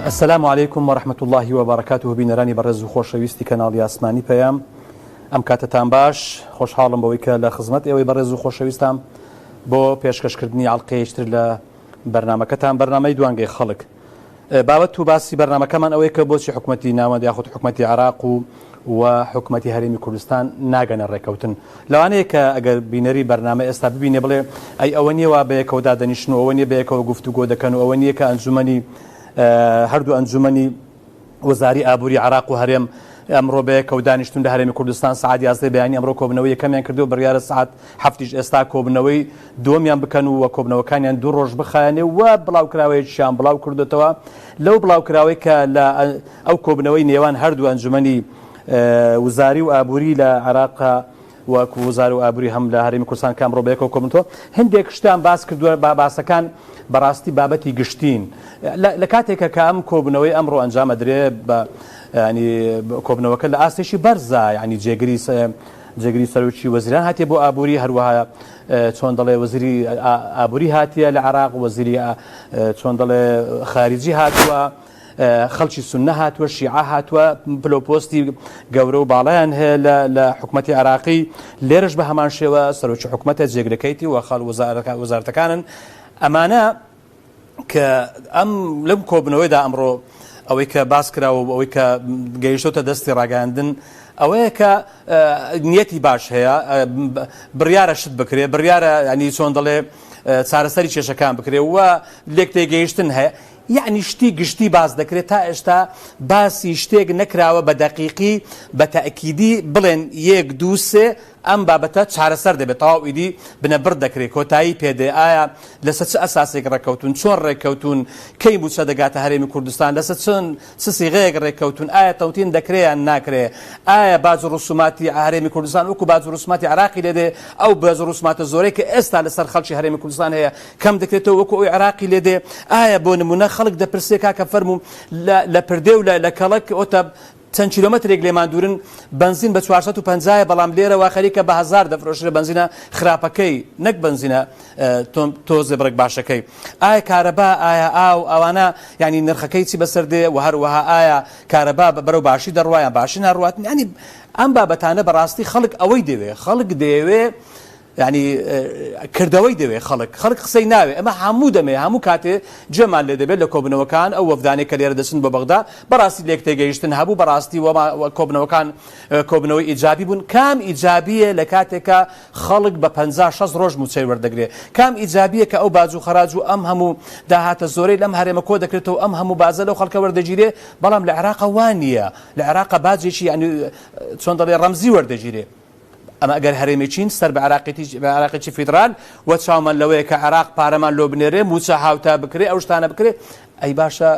السلام علیکم و رحمة اللە و بەرەکاته بینەرانی بەڕێز و خۆشەویستی کەناڵی ئاسمانی پەیام ئەم کاتەتان باش خۆشحاڵم بەوەی کە لە خزمەت ئێوەی بەڕێز و خۆشەویستام بۆ پێشکەشکردنی ئەڵقەیەکی تر لە بەرنامەکەتان بەرنامەی دوانگەی خەڵک بابەت و باسی بەرنامەکەمان ئەوەیە کە بۆچی حکومەتی ناوەند یاخود حکومەتی عێراق و و حکومەتی هەرێمی کوردستان ناگەنە ڕێکەوتن. لەوانەیە کە ئەگەر بینەری بەرنامە ئێستا ببینێ بڵێ ئەی ئەوە نییە وا بەیەکەوە دادەنیشن و ئەوە نییە بەیەکەوە گفتوگۆ دەکەن و ئەوە نییە کە ئەنجومەنی هەردوو ئەنجومەنی وەزاری ئابووری عێراق و هەرێم ئەمڕۆ بەیەکەوە دانیشتون لە هەرێمی کوردستان سەعات یازدەی بەیانی ئەمڕۆ کۆبنەوەی یەکەمیان کردو بڕیارە سەعات حەفتیش ئێستا کۆبنەوەی دووەمیان بکەن و کۆبنەوەکانیان دوو ڕۆژ بخایەنێ و بڵاوکراوەیەکیان بڵاو کردوێتەوە لەو بڵاوکراوەی کە لە ئەو کۆبنەوەی نێوان هەردوو ئەنجومەنی وزاری و ئابووری لە عێراق وەک وزار و ئابووری هەم لە هەرێمی کوردستان کە ئەمڕۆ بەیەکەوە کۆبنەوە هەندێک شتیان باس کردووە با باسەکان بەڕاستی بابەتی گشتین لە کاتێکە کە ئەم کۆبنەوەی ئەمڕۆ ئەنجام ئەدرێ بە ینی کۆبنەوەکە لە ئاستێکی بەرزە ینی جێگری جێگری سەرۆکی وەزیران هاتیە بۆ ئابووری هەروەها چۆن دەڵێ وەزیری ئابووری هاتیە لە عراق وەزیری چۆن دەڵێ خارجی هاتووە خەڵکی سوننە هاتووە، شیعە هاتووە، پلە و پۆستی گەورە و باڵایان هەیە لە لە حکومەتی عێراقی، لێرەش بە هەمان شێوە سەرۆکی حکومەتە، جێگرەکەیتی و خەڵ وەزارەتەکانن. ئەمانە کە ئەم لەم کۆبوونەوەیدا ئەمڕۆ ئەوەی کە باس کراوە و ئەوەی کە گەیشتۆتە دەستی ڕاگەیاندن ئەوەیە کە نیەتی باش هەیە، بڕیارە شت بکرێ، بڕیارە یانی چۆن دەڵێ چارەسەری کێشەکان بکرێ و لێک تێگەیشتن هەیە. یەعنی شتی گشتی باس دەکرێت تا ئێشتا باسی شتێک نەکراوە بە دەقیقی بە تەئکیدی بڵێن یەک دوو سێ ئەم بابەتە چارەسەر دەبێت تەواو ئیدی بنەبڕ دەکرێت کۆتایی پێدێ ئایا لەسەر چ ئەساسێک ڕێککەوتوون چۆن ڕێککەوتوون کەی مووچە دەگاتە هەرێمی کوردستان لەسەر چۆن چ سیغەیەک ڕێککەوتوون ئایا تەوتین دەکرێ یان ناکرێ ئایا باج و ڕسوماتی هەرێمی کوردستان وەکو باج و ڕسوماتی عێراقی لێدێ ئەو باج و ڕسوماتە زۆرەی کە ئێستا لەسەر خەڵکی هەرێمی کوردستان هەیە کەم دەکرێتەوە وەکو ئەوی عێراقی لێ دێ ئایا بۆ نمونە خەڵک دەپرسێ کاکە فەرموو لە لە پردێ و لە لە کەڵک ئۆتە چەند کیلۆمەترێک لێمان دوورن بەنزین بە 450 بەڵام لێرەوە خەریکە بە هەزار دەفرۆشرێ بەنزینە خراپەکەی نەک بەنزینە تۆزێ بڕێک باشەکەی ئایا کارەبا ئایا ئاو ئەوانە یعنی نرخەکەی چی بەسەر دێ و هەروەها ئایا کارەبا بەرەو باشی دەڕوا یان باشی ناڕوات یعنی ئەم بابەتانە بەڕاستی خەڵک ئەوەی دەوێ خەڵک دەیەوێ یانی کردەوەی دەوێ خەڵک، خەڵک قسەی ناوێ، ئەمە هەموو دەمێ، هەموو کاتێ گوێمان لێ دەبێت لە کۆبوونەوەکان، ئەو وەفدانەی کە لێرە دەچن بۆ بەغدا، بەڕاستی لێک تێگەیشتن هەبوو، بەڕاستی وەما کۆبوونەوەکان کۆبوونەوەی ئیجابی بوون، کام ئیجابییە لە کاتێکا خەڵک بە 50 شەست ڕۆژ مووچەی وەردەگرێ؟ کام ئیجابییە کە ئەو باج و خەراج و ئەم هەموو داهاتە زۆرەی لەم هەرێمە کۆ دەکرێتەوە، ئەم هەموو باجە لەو خەڵکە وەردەگیرێ، بەڵام لە عێراقا وا نییە، لە عێراقا باجێکی یانی چۆن دەڵێ ڕەمزی وەردەگیرێ. ئەمە ئەگەر هەرێمێکین سەر بە عێراقێکی فیدرال و چاومان لەوەیە کە عێراق پارەمان لۆ بنێرێ مووچە هاوتا بکرێ ئەو شتانە بکرێ ئەی باشە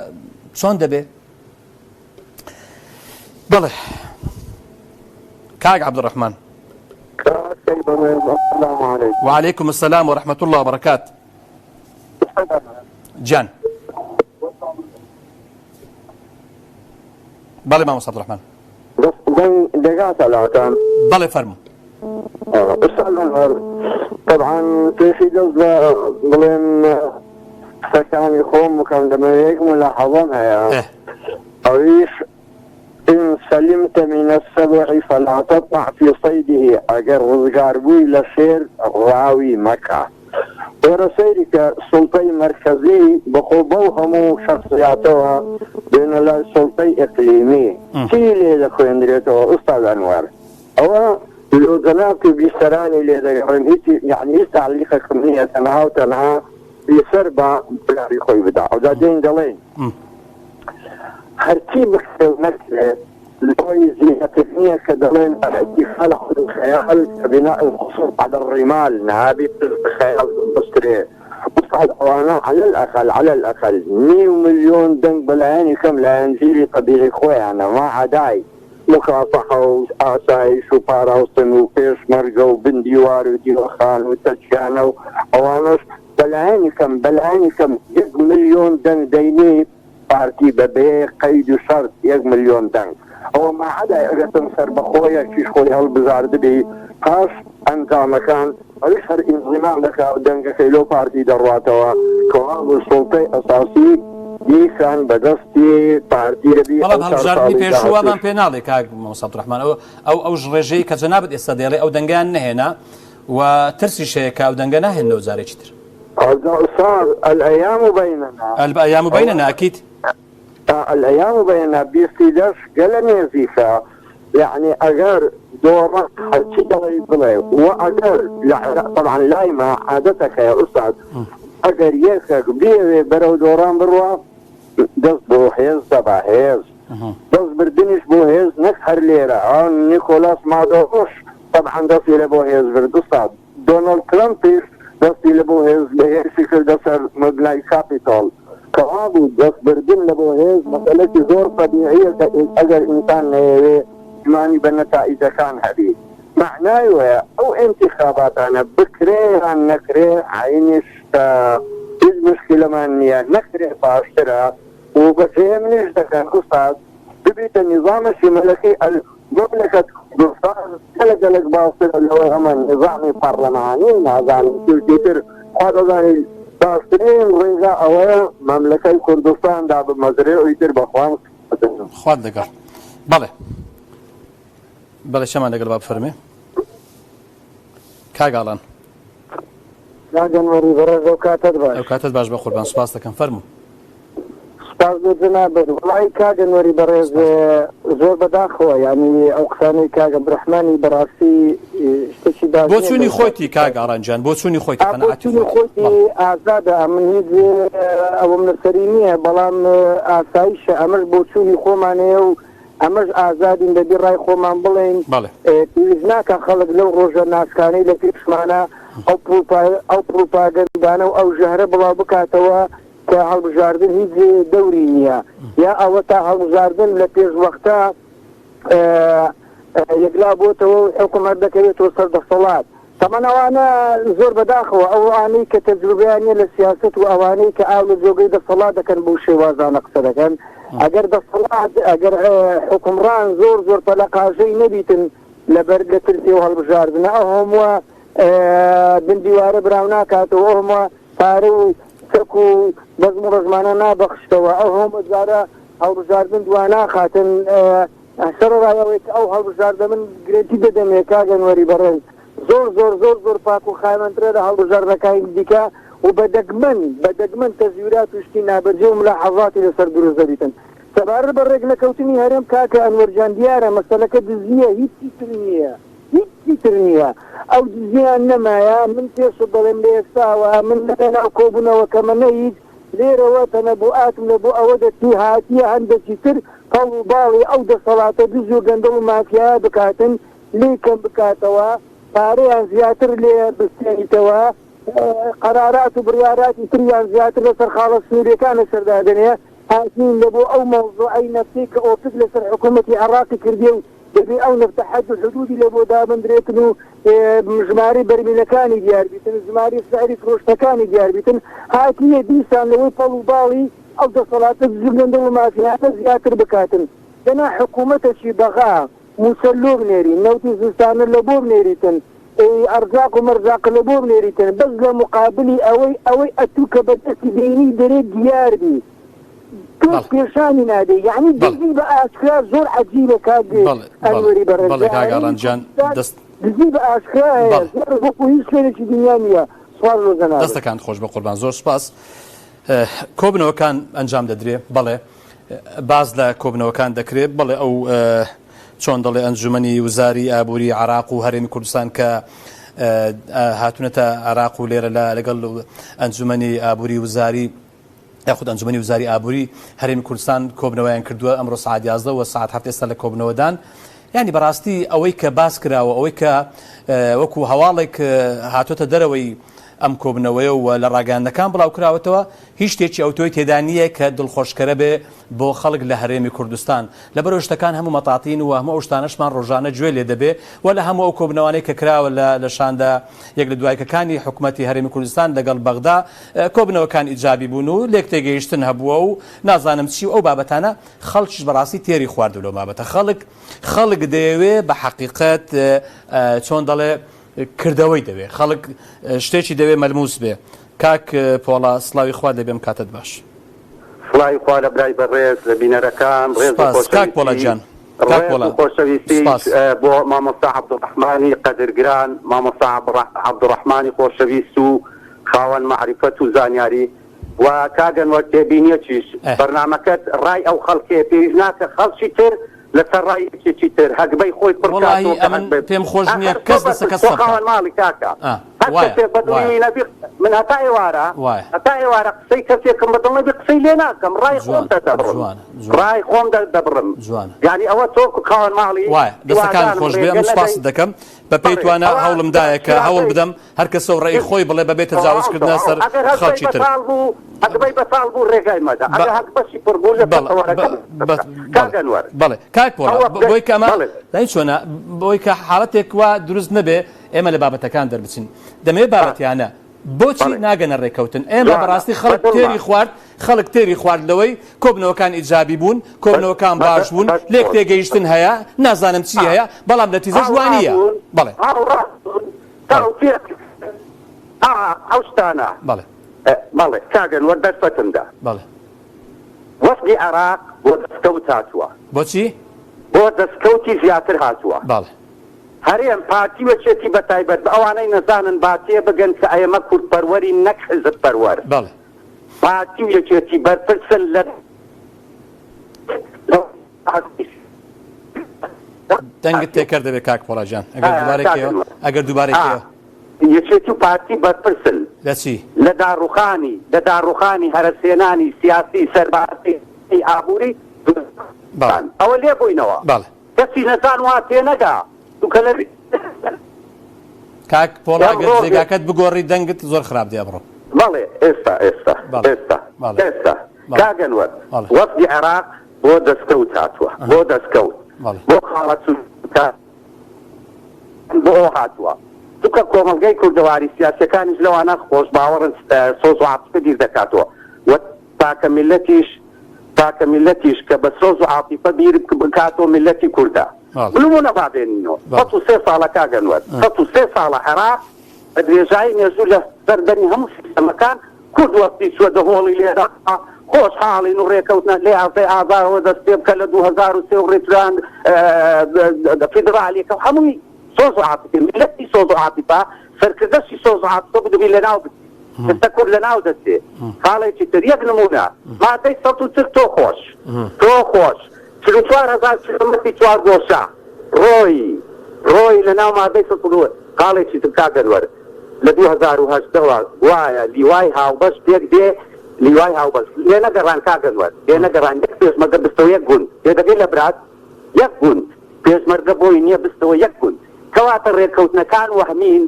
چۆن دەبێ؟ بەڵێ کاک عەبدوڕەحمان. وعليكم السلام ورحمة الله وبركاته جان بەڵێ مامۆستا عەبدوڕەحمان. بەس دەنگ دەگاتە لاتان؟ بەڵێ فەرموو. ئوستاز ئەنوەر تەبعەن پێشی دەست بە بڵێم قسەکانی خۆم بکەم دەمەوێ یەک مولاحەزەم هەیە ئەویش إن سلمت من السبع فلا تطمع في صيده ئەگەر ڕزگار بووی لە شێر ڕاوی مەکە. وەرە سەیری کە سوڵتەی مەرکەزی بەخۆ بەو هەموو شەخسیاتەوە بێنە لای سوڵتەی ئیقلیمی چی لێ دەخوێندرێتەوە ئوستاد ئەنوەر ئەوە لۆ جەنابت و بیسەرانی لێ دەگەڕێم هیچ یەعنی هیچ تەعلیقێکم نییە تەنها و تەنها بیسەر با بڕیاری خۆی بدا ئەوجا دێین دەڵێین هەرچی بکرێ و نەکرێ لەوەی زیاتر نییە کە دەڵێن الاتکال علی الخیال کبناء القصور علی الرمال نابی پشت بە خەیاڵ ببەسترێ ئوستاد ئەوانە علی الاقل علی الاقل نیو ملیۆن دەنگ بە لایەنی کەم لایەنگیری تەبیعی خۆیانە ما عەدای موکافەحە و ئاسایش و پاراستن و پێشمەرگە و بن دیوار و دیوەخان و تەکیانە و ئەوانەش بە لایەنی کەم بە لایەنی کەم یەک ملیۆن دەنگ دەینی پارتی بە بێ قەید و شەرت یەک ملیۆن دەنگ ئەوە ماعەدای ئەگەر سەربەخۆیەکیش خۆی هەڵبژاردبی پاش ئەنجامەکان ئەویش هەر ئینزیمام دەکا و دەنگەکەی لۆ پارتی دەڕواتەوە کەوابوو سوڵتەی ئەساسی. دیسان بە دەستی پارتی دەبی بەڵام ئەو چار هەڵبژاردنی ساڵەی پێشوو وامان داهاتووش. پێ ناڵێ کاک مامۆستا عەبدولڕەحمان ئەو ئەو ئەو ڕێژەی کە جەنابت ئێستا دەیڵێ ئەو دەنگەیان نەهێنا و ترسیش هەیە کە ئەو دەنگە ناهێننەوە جارێکی تر. ئەوجا ئوستاز الایام بیننا الایام ئەوە بیننا اکید. الایام بیننا بیستی دەش گەلە نێزیکە یەعنی ئەگەر دۆڕا هەرچی دەڵێی بڵێ وە ئەگەر لە عێراق تەبعەن لای ما عادەتەک هەیە ئوستاز ئەگەر یەکەک بیەوێ بەرەو دۆڕان بڕوا دەست بۆ هێز دەبا هێز دەست بردنیش بۆ هێز نەک هەر لێرە نیکۆلاس مادۆرۆش تەبعەن دەستی لە بۆ هێز برد ئوستاد دۆناڵد ترەمپیش دەستی لە بۆ هێز هێرشی کردە سەر مەبنای کاپیتۆڵ. کەوابوو دەست بردن لە بۆ هێز مەسەلەکی زۆر تەبیعیە کە ئەگەر ئینسان نەیەوێ ئیمانی بە نەتائیجەکان هەبی مەعنای وەیە ئەو ئینتیخاباتانە بکرێ یان نەکرێ عەینی شتە هیچ موشکیلەمان نیە نەکرێ باشترە و بە فێمنیش دەکەن ئوستاز ببیتە نیزامەکی مەلەکی مەملەکەت کوردستان گەلەک گەلەک باشترە لەوەی ئەمە نیزامی پەڕلەمانی نازانم چی و چی تر خوا دەزانی باشترین ڕێگا ئەوەیە مەملەکەی کوردستان دابمەزرێ و ئیتر بەخوام سپاردم. خوات لەگەڵ. بەڵێ بەڵێ چەمان لەگەڵ با بفەرمێ کاک ئاڵان. کاک ئەنوەری بەڕێز ئەو کاتەت باش. ئەو کاتەت باش بەقوربان سوپاست دەکەم فەرموو. سوپاس بۆ جەنابت. وەڵایی کاک ئەنوەری بەڕێز زۆر بەداخەوە یانی ئەو قسانەی کاک عەبدولڕەحمانی بەڕاستی شتێکی باش نییە بۆچوونی لەو خۆیتی کاتەدا. کاک ئاران گیان بۆچوونی خۆیتی ئا قەناعەتی بۆچوونی خۆیتی خۆیتی بەڵێ. ئازادە ئەمن هیچ ئەوەم لەسەری نییە بەڵام ئاسایشە ئەمەش بۆچوونی خۆمانەیە و ئەمەش ئازادین دەبی ڕای خۆمان بڵێین بەڵێ. پێویست ناکا خەڵک لەو ڕۆژە ناسکانەی لە پێشمانە ئەو پڕوپا ئەو پڕوپاگەندانە و ئەو ژەهرە بڵاو بکاتەوە کە هەڵبژاردن هیچ دەوری نییە یا ئەوەتا هەڵبژاردن لە پێش وەختە یەکلا بۆتەوە و حوکم هەر دەکەوێتەوە سەر دەسەڵات. تەبعەن ئەوانە زۆر بەداخەوە ئەوانەی کە تەجروبەیان نیە لە سیاسەت و ئەوانەی کە ئاو لە جۆگەی دەسەڵات دەکەن بەو شێوازانە قسە دەکەن ئەگەر دەسەڵات ئەگەر حوکمڕان زۆر زۆر پەلەقاژەی نەبیتن لەبەر لە ترسی ئەو هەڵبژاردنە ئەو هەمووە بن دیوارە براو ناکاتەوە ئەو هەمووە پارە و چەک و بەزم و ڕەزمانە نابەخشتەوە ئەو هەموو جارە هەڵبژاردن دواناخاتن سەرەڕای ئەوەی کە ئەو هەڵبژاردە من گرێنتی دەدەمێ کاک ئەنوەری بەڕێز زۆر زۆر زۆر زۆر پاک و خاوێنترە لە هەڵبژاردنەکانی دیکە و بە دەگمەن بە دەگمەن تەزویرات و شتی نابەجێ و ملاحەزاتی لەسەر دروست دەبیتن. سەبارەت بە ڕێکنەکەوتنی هەرێم کاکە ئەنوەر گیان دیارە مەسەلەکە دزییە هیچی تر نییە هیچی تر نییە ئەو دزییان نەمایە من پێشت دەڵێم لە ئێستاوە من نە لەناو کۆبوونەوەکەمە نە هیچ لێرەوە تەنەبوئاتم لە بۆ ئەوە دەچی هاتیە هەندەکی تر پەڵ و باڵی ئەو دەسەڵاتە دز و گەندەڵ و مافیایە بکاتن لێی کەم بکاتەوە پارەیان زیاتر لێ بستێنیتەوە قەرارات و بڕیاراتی تریان زیاتر لەسەر خاڵە سنوریەکان لەسەر دادەنێ هاتین لە بۆ ئەو مەوزوعەی نەفتەی کە ئۆپک لەسەر حکومەتی عێڕاقی کردیە و دەبێ ئەو نەفتە حەد و حدودی لە بۆ دابندرێتن و ژمارەی بەرمیلەکانی دیار بیتن، ژمارەی سعری فرۆشتنەکانی دیار بیتن، هاتیە دیسان لەوەی پەڵ و باڵی ئەو دەسەڵاتە دز و گەندەڵ و مافیایانە زیاتر بکاتن. دەنا حکوومەتەکی بەغا مووچە لۆ بنێری، نەوتی زستانە لە بۆ بنێریتن، ئەرزاق و مەرزاق لە بۆ بنێریتن، بەس لە موقابلی ئەوەی ئەوەی ئەتوو کە بە دەستی دێنی دەرێ دیار بی. تۆش بەڵێ. پێشانی نادەی یەعنی بەڵێ. دزی بە ئاشکرا زۆر عەجیبە کاک بەڵێ بەڵێ ئەنوەری بەڕێز بەڵێ لە کاک هەرێمی ئالان گیان کوردستان دەست دزی بە ئاشکرا هەیە بەڵێ. زۆر وەکو هیچ شوێنێکی دنیا نییە سوپاس بۆ جەنابت. دەستەکانت خۆش بێ قوربان زۆر سوپاس. کۆبنەوەکان ئەنجام دەدرێ بەڵێ باس لە کۆبنەوەکان دەکرێ بەڵێ ئەو چۆن دەڵێ ئەنجومەنی وزاری ئابووری عراق و هەرێمی کوردستان کە هاتوونەتە عراق و لێرە لە لەگەڵ ئەنجومەنی ئابووری وزاری یاخود ئەنجومەنی وزاری ئابووری هەرێمی کوردستان کۆبنەوەیان کردووە ئەمڕۆ سعات 11 و سعات هەفت ئێستا لە کۆبنەوەدان ینی بەڕاستی ئەوەی کە باس کراوە ئەوەی کە وەکو هەواڵێک هاتۆتە دەرەوەی ئەم کۆبنەوەیە و لە ڕاگەیاندنەکان بڵاو کراوەتەوە هیچ شتێکی ئەوتۆی تێدا نییە کە دڵخۆشکەرە بێ بۆ خەڵک لە هەرێمی کوردستان لەبەرئەوەی شتەکان هەموو مەتاتین و هەموو ئەو شتانەشمان ڕۆژانە گوێ لێ دەبێ و لە هەموو ئەو کۆبنەوانەی کە کراوە لە لە شاندە یەک لە دوایکەکانی حکومەتی هەرێمی کوردستان لەگەڵ بەغدا کۆبنەوەکان ئیجابی بوون و لێک تێگەیشتن هەبووە و نازانم چی و ئەو بابەتانە خەڵکیش بەڕاستی تێری خواردوو لەو بابەتە خەڵک خەڵک دەیەوێ بە حەقیقەت چۆن دەڵێ کردەوەی دەوێ خەڵک شتێکی دەوێ مەلموس بێ کاک پۆڵا سڵاوی خوات لێبێ ئەم کاتەت باش. سڵاوی خوا لە برای بەڕێز، لە بینەرەکان، ڕێز و سپاس کاک پۆڵا خۆشەویستی، گیان. کاک ڕێز پۆڵا و خۆشەویستیش سپاس. بۆ مامۆستا عەبدوڕەحمانی قەدرگران، مامۆستا عەبدوڕەحمانی خۆشەویست و خاوەن مەعریفەت و زانیاری و کاک ئەنوەر تێبینیەکیش ئه. بەرنامەکەت ڕای ئەو خەڵکەیە پێویست ناکە خەڵکی تر لەسەر ڕای یەکێکی تر هەگبەی خۆی پڕ وەڵاهی کاتەوە کە ئەمن هەگبەی پێم خۆش نییە ئاخر تۆ کەس لەسەر بەرپرس کەس تۆ قسە بکا. خاوەن ماڵی کاکە ئا هەر وایە کەسێ بە دڵی وایە. وی نەبی من هەتا ئێوارە وایە. هەتا ئێوارە قسەی کەسێکم بە دڵ نەبی قسەی لێ ناکەم ڕای خۆم جوان دەردەبڕم جوانە جوانە. ڕای خۆم دەردەبڕم جوانە. یانی ئەوە تۆ خاوەن ماڵی وایە دەستەکانت هیوادارم خۆش بێ ڕێگە من سوپاست نەدەی دەکەم بە پێی بەڵێ توانا ئەوە هەوڵم دایە کە هەوڵ خراپەی بدەم هەر کەسە و ڕێی خۆی بڵێ بەبێ تەجاوز تەواو کردنە تەواو سەر ئەگەر هەگبەی خەڵکی تر. بەتاڵ بوو هەگبەی بەتاڵ بوو ڕێگای مەدە بە ئەگەر هەگبەشی پڕ بوو لەسەر بەڵێ تەوەرەکە بە بکە بەڵێ کاک ئەنوەر بەڵێ کاک پۆڵا ئەوە بۆی کە ئەمە بەڵێ زانی چۆنە بۆی کە حاڵەتێک وا دروست نەبێ ئێمە لە بابەتەکان دەربچین دەمەوێ بابەتیانە بۆچی بەڵێ ناگەنە ڕێکەوتن ئێمە جوانە بەڕاستی خەڵک بەدڵمە تێری خوارد خەڵک تێری خوارد لەوەی کۆبنەوەکان ئیجابی بوون کۆبنەوەکان باش بوون لێک تێگەیشتن هەیە نازانم چی هەیە بەڵام نەتیجەش وا نییە بەڵێ هاوڕا بوون بەڵێ تاوتوێ ئا ئەو شتانە بەڵێ بەڵێ کاک ئەنوەر دەرفەتم دا. بەڵێ. وەفدی عێراق بۆ دەسکەوت هاتووە. بۆچی؟ بۆ دەسکەوتی زیاتر هاتووە. بەڵێ. هەرێم، پارتی و یەکێتی بە تایبەت، بە ئەوانەی نەزانن با تێبگەن کە ئێمە کوردپەروەرین نەک حیزبپەروەر. بەڵێ. پارتی و یەکێتی بەرپرسن لە. دەنگت تێکەر دەبێت کاک پۆڵا گیان ئەگەر دووبارەی کەیەوە ئەگەر دووبارەی کەیەوە. یەکێتی و پارتی بەرپرسن لە چی؟ لە داڕوخانی لە داڕوخانی هەرەسهێنانی سیاسی سەربازی ئابووری بەڵێ. ئەوە لێ بووینەوە بەڵێ. کەسی نەزان وا تێنەگا چونکە لە کاک پۆڵا گەر جێگاکەت بگۆڕی دەنگت زۆر خراپ دێ ئەمڕۆ. بەڵێ ئێستا ئێستا ئێستا ئێستا کاک ئەنوەر وەفدی عێراق بۆ دەستکەوت هاتووە بۆ دەستکەوت بۆ خاڵە سوورەکان بۆ ئەوە هاتووە چونکە کۆمەڵگەی کوردەواری سیاسیەکانیش لەوانە خۆشباوەڕن سۆز و عاتیفە بیر دەکاتەوە و تاکە میللەتیش تاکە میللەتیش کە بە سۆز و عاتیفە بیر بکاتەوە میللەتی کوردە. نموونە با بێنینەوە 103 ساڵە کاک ئەنوەر 103 ساڵە عێراق بە درێژایی مێژوو لە سەر دەمی هەموو سیستەمەکان کورد وەختی چووە دەهۆڵی لێدا خۆشحاڵین و ڕێکەوتنە لە یازدەی ئازارەوە دەست پێ بکە لە 2003 و ڕیفراند فیدرالیەکە هەمووی سۆز و عاتیفە میللەتی سۆز و عاتیفە سەرکردەشی سۆز و عاتیفە بوو دەبی لەناو بچی ئێستا کورد لەناو دەچێ خاڵێکی تر یەک نموونە مادەی 140 تۆ خۆش تۆ خۆش 44 هەزار کیلۆمەتری چوارگۆشە ڕۆیی ڕۆیی لەناو مادەی 140 خاڵێکی تر کاک ئەنوەر لە 2018 وە گوایە لیوای هاوبەش پێک دێ لیوای هاوبەش لێ نەگەڕان کاک ئەنوەر لێ نەگەڕان یەک پێشمەرگە بستەوە یەک گوند تێدەگەی لە برات یەک گوند پێشمەرگە بۆی نیە بستەوە یەک گوند کەواتە ڕێککەوتنەکان وەهمین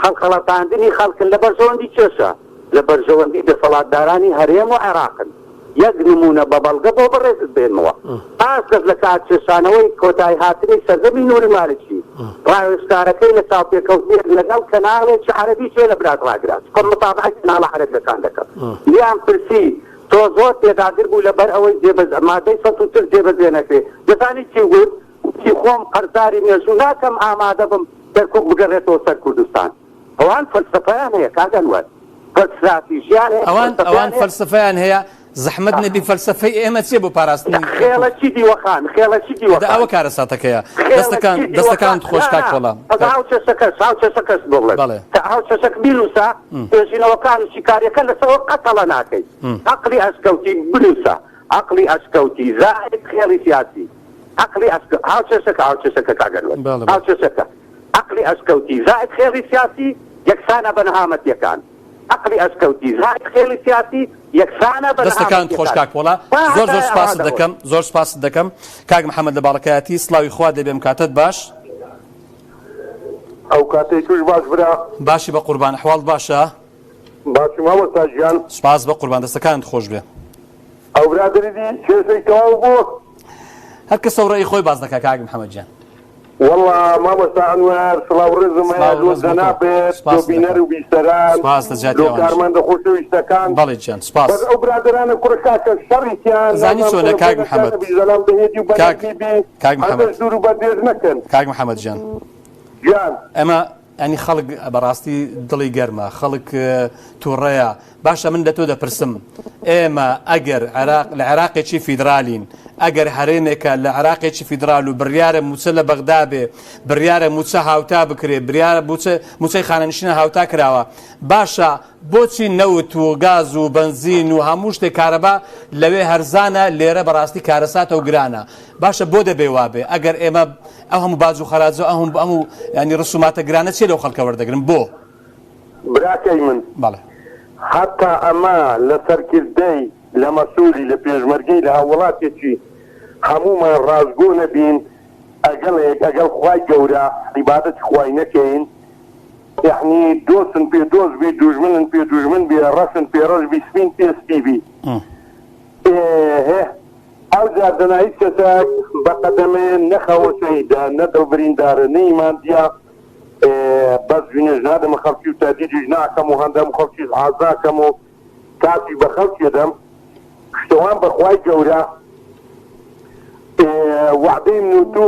هەڵخەڵەتاندنی خەڵکن لە بەرژەوەندی کێشە لە بەرژەوەندی دەسەڵاتدارانی هەرێم و عێراقن یەک نموونە بە بەڵگە بۆ بەڕێزت بێنمەوە پاش دەست لە کارکێشانەوەی کۆتایی هاتنی سەردەمی نوری مالکی ڕاوێژکارەکەی لە چاوپێکەوتنێک لەگەڵ کەناڵێکی عەرەبی گوێ لە برات ڕاگرا چونکە متابەعەی کەناڵە عەرەبیەکان دەکەم لێیان پرسی تۆ زۆر پێداگر بوو لەبەر ئەوەی جێبەجێ مادەی 140 جێبەجێ نەکرێ دەزانی چی گوت وتی خۆم قەرزاری مێژوو ناکەم ئامادە بم کەرکوک بگەڕێتەوە سەر کوردستان ئەوان فەلسەفەیان هەیە کاک ئەنوەر ستراتیژیان هەیە ئەوان ئەوان فەلسەفەیان هەیە فەلسەفەیان هەیە زەحمەت نەبی فەلسەفەی ئێمە چیە بۆ پاراستنی کەرکوک؟ خێڵەکی دیوەخان خێڵەکی دە دیوەخان ئەوە کارەساتەکەیە دەستەکان خێڵەکی دیوەخان دەستەکانت خۆش نا کاک نا پۆڵا بەس کاک هاوکێشەکەش هاوکێشەکەش بۆ بڵێم بەڵێ کە هاوکێشەک بینووسە توێژینەوەکان و شیکاریەکە لەسەر قەت هەڵە ناکەی عەقڵی ئەشکەوتی بنووسە عەقڵی ئەشکەوتی زائد خێڵی سیاسی عەقڵی ئەشکە هاوکێشەکە هاوکێشەکە کاک ئەنوەر بەڵێ بەڵێ هاوکێشەکە عەقڵی ئەشکەوتی زائد خێڵی سیاسی یەکسانە بە نەهامەتیەکان عەقڵی ئەشکەوتی زائد خێڵی سیاسی یەکسانە بە دەستەکانت خۆش نەهامەتیەکان کاک پۆڵا تا زۆر زۆر هەتایە ئەوها سپاست دەڕۆن. دەکەم زۆر سپاست دەکەم کاک محەمەد لە باڵەکایەتی سڵاوی خوات لێ بێم کاتت باش. ئەو کاتەی توش باش برا. باشی بە قوربان ئەحواڵت باشە؟ باشم مامۆستا گیان. سپاس بە قوربان دەستەکانت خۆش بێ. ئەو برادەری دی کێشەی تەواو بوو؟ هەر کەسەو ڕەئی خۆی باس دەکا کاک محەمەد گیان. وەڵا مامۆستا ئەنوەر سڵاو ڕێزم هەیە سڵاو لۆ ڕێز بۆ تۆ جەنابت لۆ سپاست بینەر دەکەم و بیسەران سپاس لە جیاتی لۆ ئەوانیش کارمەندە خۆشەویستەکان بەڵێ گیان سپاس. بەس ئەو برادەرانە کوڕە کاکە شەڕێکیان زانی نازانم چۆنە کاک تەلەفۆنەکان محەمەد نەبی زەلام بەهێدی و کاک بەنەرمی بی کاک محەمەد هەندەش دوور و بەردێژ نەکەن کاک محەمەد گیان گیان. ئێمە. ینی خەڵک بەڕاستی دڵی گەرمە خەڵک تووڕەیە باشە من لە تۆ دەپرسم ئێمە ئەگەر عێراق لە عێراقێکی فیدرالین ئەگەر هەرێمێکە لە عێراقێکی فیدرال و بڕیارە موچە لە بەغدا بێ بڕیارە موچە هاوتا بکرێ بریارە موچە موچەی خانەنشینە هاوتا کراوە باشە بۆچی نەوت و گاز و بەنزین و هەموو شتێک کارەبا لەوێ هەرزانە لێرە بەڕاستی کارەساتە و گرانە باشە بۆ دەبێ وابێ ئەگەر ئێمە ئەو هەموو باج و خەراج و ئەو هەموو ینی ڕسوماتە گرانە چیە لەو خەڵکە وەردەگرن بۆ؟ براکەی من بەڵێ. هەتا ئەمە لە سەرکردەی لە مەسولی لە پێشمەرگەی لە هاووڵاتێکی هەموومان ڕاستگۆ نەبین ئەگەڵێک ئەگەڵ خوای گەورە عیبادەتی خوای نەکەین یەعنی دۆستن پێ دۆست بی دوژمنن پێ دوژمن بی ڕەشن پێ ڕەش بی سپین پێ سپی بی ئێه ئەوجار دەنا هیچ کەسەک بە قەدەمێ نە خەوە شەهیدە نە دڵ بریندارە نە ئیمان دیە ئێ بەس جنێش نادەمە خەڵکی و تەهدیدیش ناکەم و هەندەم خەڵکیش عاز ناکەم و کاتی بە خەڵکی دەم پشتەوان بە خوای گەورە ئێ وەعدەی من و تو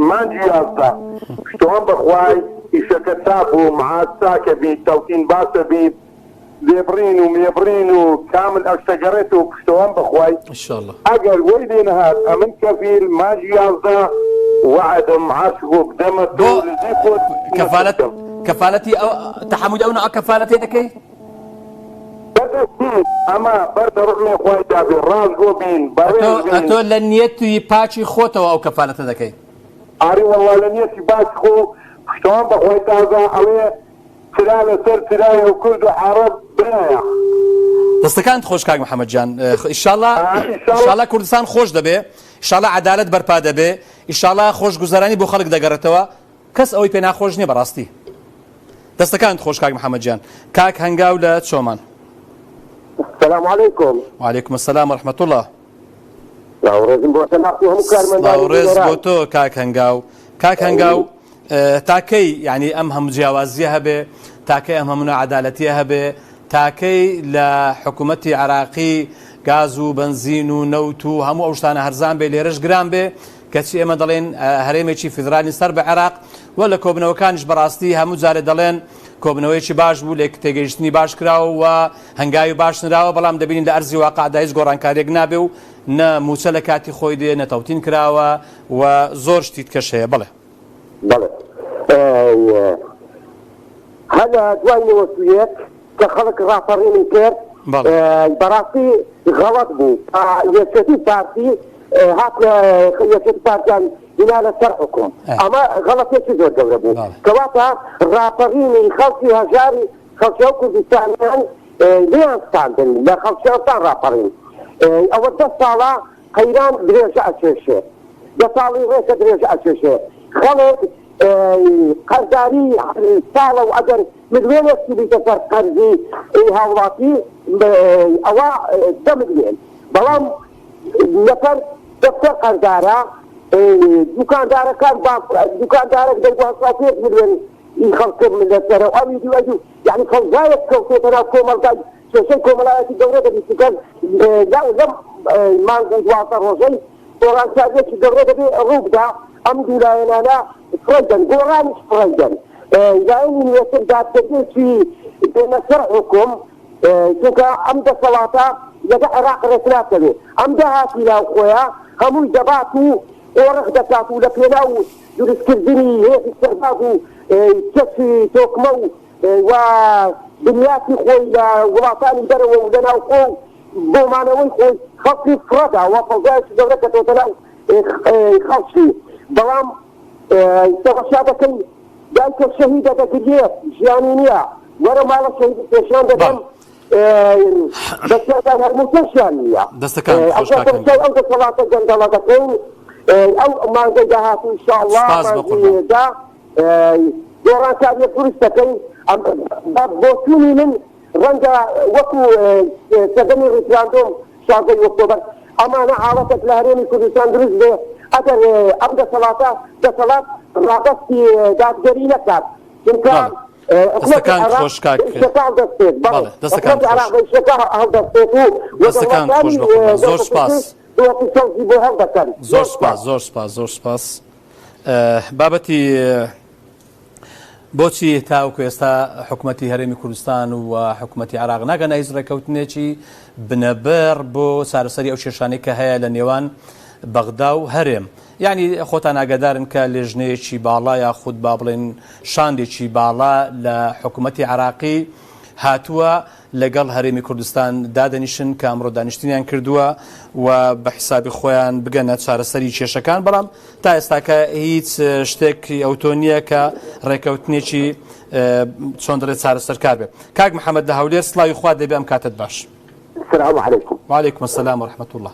مانگی 11 پشتەوان بە خوای ئیشەکە چاک بوو معاش چاکە بی تەوتین باشە بی لێبڕین و مێبڕین و کامل ئەشتە گەڕێتەوە پشتەوان بەخوای ان شاء الله. ئەگەر وەی لێ نەهات ئەمن کەفیل مانگی 11 وەعدم عاشق و بدەمە تۆ بۆ و لەجێی خۆت کەفالەت نەخۆشکەم. کەفالەتی ئەو تەحەمولی ئەو نوعە کەفالەتەی دەکەی؟ بەدەستی ئەمە بەر دە ڕوحمی خوای دابێ ڕاستگۆ بین ئەتۆ بەڕێز بین. ئەتۆ لە نیەتی پاکی خۆتەوە ئەو کەفالەتە دەکەی؟ ئاری وەڵا لە نیەتی پاکی خۆ پشتەوان بەخوای تازە ئەڵێ چرا لەسەر چرایە و کورد و عەڕەب برایە. دەستەکانت خۆش کاک محمد جان ئیشاڵا ئیشاڵا کوردستان خۆش دەبێ ئیشاڵا عەدالەت بەرپا دەبێ ئیشاڵا خۆشگوزەرانی بۆ خەڵک دەگەڕێتەوە کەس ئەوەی پێ ناخۆش نییە بەڕاستی دەستەکانت خۆش کاک محمد جان کاک هەنگاو لە چۆمان. السلام علیکم. وعلیکم السلام ورحمة الله. سڵاو ڕێزم بۆ جەنابت و هەموو کارمەندانی سڵاو ڕێز بینەران. بۆ تۆ کاک هەنگاو. کاک هەنگاو تا کەی یانی ئەم هەموو جیاوازییە هەبێ، تا کەی ئەم هەموو ناعەدالەتییە هەبێ، تا کەی لە حکوومەتی عێراقی گاز و بەنزین و نەوت و هەموو ئەو شتانە هەرزان بێ لێرەش گران بێ، کەچی ئێمە دەڵێین هەرێمێکی فیدرالین سەر بە عێراق و لە کۆبنەوەکانیش بەڕاستی هەموو جارێ دەڵێن کۆبنەوەیەکی باش بوو لێک تێگەیشتنی باش کراوە و هەنگاوی باش نراوە، بەڵام دەبینین لە ئەرزی واقعدا هیچ گۆڕانکارییەک نابێ و نە مووچە لە کاتی خۆی دێ، نە تەوتین کراوە و زۆر شتی تکەش هەیە. بەڵێ. بەڵێ. هەر لە دوای 91 کە خەڵک ڕاپەڕینی کرد، بەڕاستی غەڵەت بوو. یەکێتی و پارتی هاتنە، یەکێتی پارتیان هینا لە سەر حوکم. ئەمە غەڵەتێکی زۆر گەورە بوو. کەواتە ڕاپەڕینی خەڵکی هەژاری خەڵکی ئەو کوردستانیان لێیان ستاندن لە خەڵکی ئەوسان ڕاپەڕین ئەوە دە ساڵە قەیران درێژە ئەکێشێ دە ساڵی ڕێکە درێژە ئەکێشێ خەڵک قەرزاری ساڵە و ئەگەر ملیۆنێک بیتە سەر قەرزی هاوڵاتی ئەوە دە ملیۆن بەڵام نەفەر دەفتەر قەرزارە دوکاندارەکان دوکاندارێک دەی بۆ 85 ملیۆن ئی خەڵکە ملەت سەرە و ئەوی دی و ئەوی یانی فەوزایەک کەوتۆتە ناو کۆمەڵگای کێشەی کۆمەڵایەتی گەورە دەبی چونکە لەم مانگ و 12 ڕۆژەی گۆڕانکاریەکی گەورە دەبێ ڕوو بدا ئەم دوو لایەنانە فڕێ دەن گۆڕانیش فڕێ دەن لایەنی نوێتر دادگەریەکی بێنە سەر حوکم چونکە ئەم دەسەڵاتە لەگە عێراق ڕێکناکەوێ ئەم داهاتی ناوخۆیە هەمووی دەبات و قۆرخ دەکات و لە پێناو دروستکردنی هێزی سەرباز و چەکی تۆکمە و و بنیاتی خۆی لە وڵاتانی دەرەوە و لە ناوخۆ و بۆ مانەوەی خۆی خەڵکی فڕەدا و فەوزایەکی گەورە کەتۆتە ناو خەڵکی بەڵام تەماشا دەکەی دایکە شەهیدە دەگریێت ژیانی نییە وەرە ماڵە شەهید پێشان دەدەم بەسەران هەر مووچەشیان نییە. دەستەکانت خۆش کاک هەنگاو. ئەو دەسەڵاتە گەندەڵە دەکەین ئەو مانگەی داهاتوو ان شاء اللە سپاس بە قوربان. مانگی دا گۆڕانکاریە دروست دەکەین. بە بۆچوونی من ڕەنگە وەکو سەردەمی ڕیفراندۆم 16 ئۆکتۆبەر ئەمانە حاڵەتێک لە هەرێمی کوردستان دروست بێ ئەگەر ئەم دەسەڵاتە دەسەڵات ڕادەستی دادگەری نەکات چونکە بەڵێ. دەستەکانت خۆش کاک بەڵێ دەستەکانت خۆش دەستەکانت خۆش بەقوربان زۆر سپاس زۆر سپاس زۆر سپاس زۆر سپاس بابەتی. بۆچی تاوەکو ئێستا حکومەتی هەرێمی کوردستان و حکومەتی عێراق ناگەنە هیچ ڕێککەوتنێکی بنەبڕ بۆ چارەسەری ئەو کێشانەی کە هەیە لە نێوان بەغدا و هەرێم؟ یانی خۆتان ئاگادارن کە لێژنەیەکی باڵا یاخود با بڵێن شاندێکی باڵا لە حکومەتی عێراقی هاتووە لەگەڵ هەرێمی کوردستان دادەنیشن کە ئەمڕۆ دانیشتنیان کردووە و بە حیسابی خۆیان بگەنە چارەسەری کێشەکان بەڵام تا ئێستاکە هیچ شتێک ئەوتۆ نییە کە ڕێکەوتنێکی چۆن دەڵێت چارەسەرکار بێ کاک محەممەد لە هەولێر سڵاوی خوا دەبێ ئەم کاتت باش. السلام علیکم. وعلیکم السلام ورحمة الله.